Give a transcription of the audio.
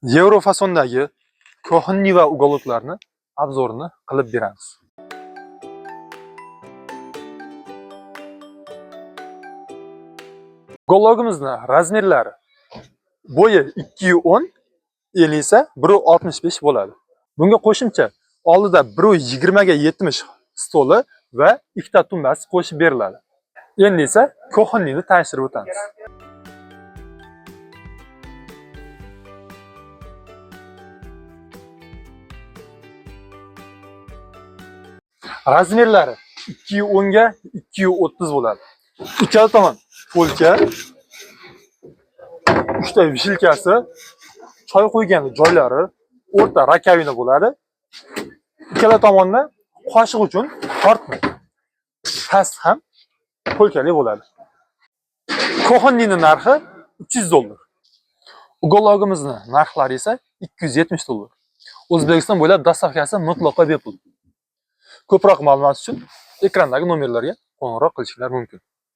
Yevro fasondagi кухонный va уголок larni обзор ini qilib beramiz. Уголок imizni размер lari: bo'yi 2,10, eni esa 1,65 bo'ladi. Bunga qo'shimcha oldida 1,20 ga 70 stoli va ikkita tumbasi qo'shib beriladi. Endi esa кухонный ni tanishtirib o'tamiz. Размер lari 2,10 ga 2,30 bo'ladi. Ikkala tomon полка, uchta вешалка si, choy qo'ygan joylari, o'rta раковина bo'ladi. Ikkala tomonda qoshiq uchun tortma. Past ham полка li bo'ladi. Кухонный ni narxi 300 dollar. Уголок imizni narxlari esa 270 dollar. O'zbekiston bo'ylab доставка si mutlaqo bepul. Ko'proq ma'lumot uchun ekrandagi nomerlarga qo'ng'iroq qilishinglar mumkin.